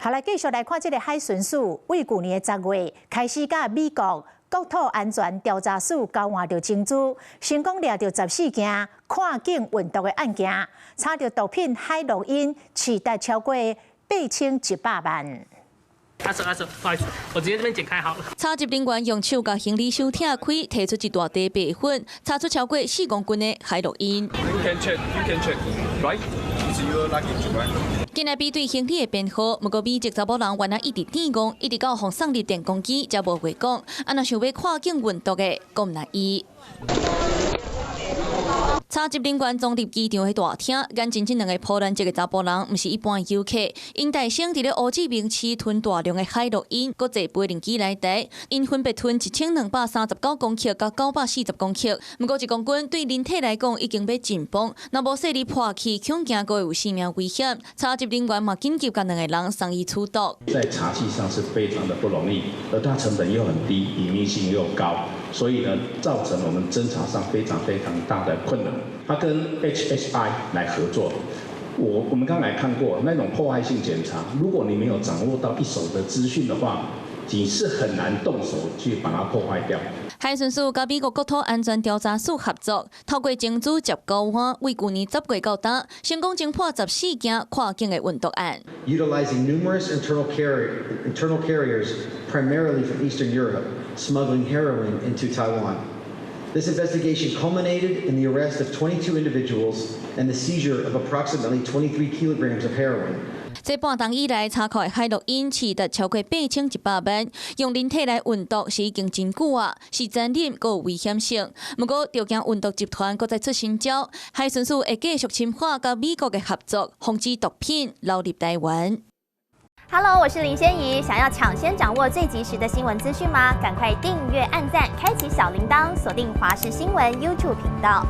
好，來繼續來看這个海巡署，對舊年的10月開始，佮美國國土安全調查署交換著情資，成功掠著14件跨境運毒的案件，查著毒品海洛因，市值超過8100萬。阿叔阿叔，不好意思，我直接這邊剪開好了。查緝人員用手共行李箱拆開，提出一大袋白粉，查出超過4公斤的海洛因。 You can check, you can check, right? It's your luggage, right? 進來比對行李的編號，毋過美籍查某人原來一直甜講，一直到予送入電光機，才無話講。啊，若想欲跨境運毒的，講毋來伊。查緝人員衝入機場的大廳，眼前這兩个波蘭籍的查埔人，毋是一般的遊客，𪜶代先佇咧胡志明市吞大量的海洛因，閣坐飛行機來台，𪜶分別吞1239公克佮940公克，毋過1公斤對人體來講已經欲緊繃，若無細膩破去，恐驚閣會有生命危險。查緝人員嘛緊急共兩个人送醫處毒。在查緝上是非常的不容易，而它成本又很低，隱秘性又高，所以呢，造成我們偵查上非常非常大的困難。他跟 HSI 來合作，我們剛才看過那種破壞性檢查，如果你沒有掌握到一手的資訊的話，你是很難動手去把它破壞掉。海巡署佮美國國土安全調查署合作，透過情資接交換，對舊年10月到今，成功偵破14件跨境的運毒案。 Utilizing numerous internal carriers, primarily from Eastern Europe, smuggling heroin into Taiwan. This investigation culminated in the arrest of 22 individuals and the seizure of approximately 23 kilograms of heroin. 這半冬以來，查扣的海洛因市值超過8100萬，用人體來運毒是已經真久啊，是殘忍閣有危險性。毋過，著驚運毒集團閣再出新招，海巡署會繼續深化佮美國的合作，防止毒品流入台灣。 Hello，我是林仙怡。想要搶先掌握最及時的新聞資訊嗎？趕快訂閱、按讚、開啟小鈴鐺，鎖定華視新聞 YouTube 頻道。